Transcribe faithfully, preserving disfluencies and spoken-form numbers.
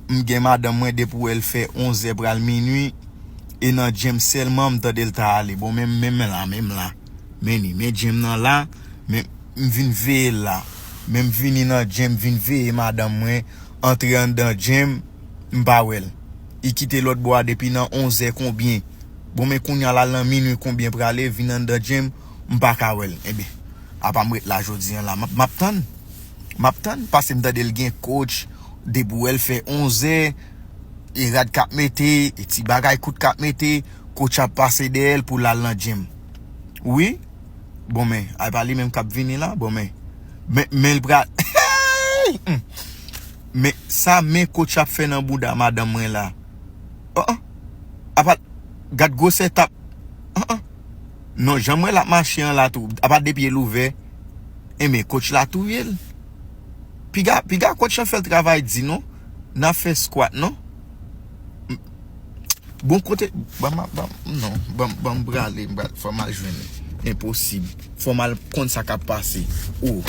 M gen madanm mwen depi w wè l fè onzè pral minui, e nan gym sèlman m tande l ta ale. Bon, men, men, men la, men la. Men ni, men gym nan la, men m vin veye l la. Men m vini nan gym, vin veye madanm mwen, antre anndan gym, m pa wè l. Li kite lòt bò a depi nan onzè konbyen. Bon, men kounye a l al nan minui konbyen prale, vin anndan gym, m pa ka wè l. Enben, apa m ret la jodi a la, m ap, m ap tann. M ap tann, paske m tande l gen coach, depi w wè l fè onzè, e rad k ap mete, e ti bagay kout k ap mete, coach ap pase dèyè l pou l al nan gym. Wi. Bon, men, ay pa li menm k ap vini la, bon, men, men, men l pral, men sa men coach ap fè nan bouda madanm mwen la. Oh, oh. Apa, gad gwosè tap. Oh, oh. Non, jan mwen l ap mache an la tou, apa de pye l ouvè. Enben, coach la touye l. Piga, piga coach lan fè l travay di non. N ap fè squat non. M- Bon kote, ban m, ban m, non, ban m, ban m prale, m pral, fò m al jwenn li. Enposib. Fò m al konn sa k ap pase. Oh.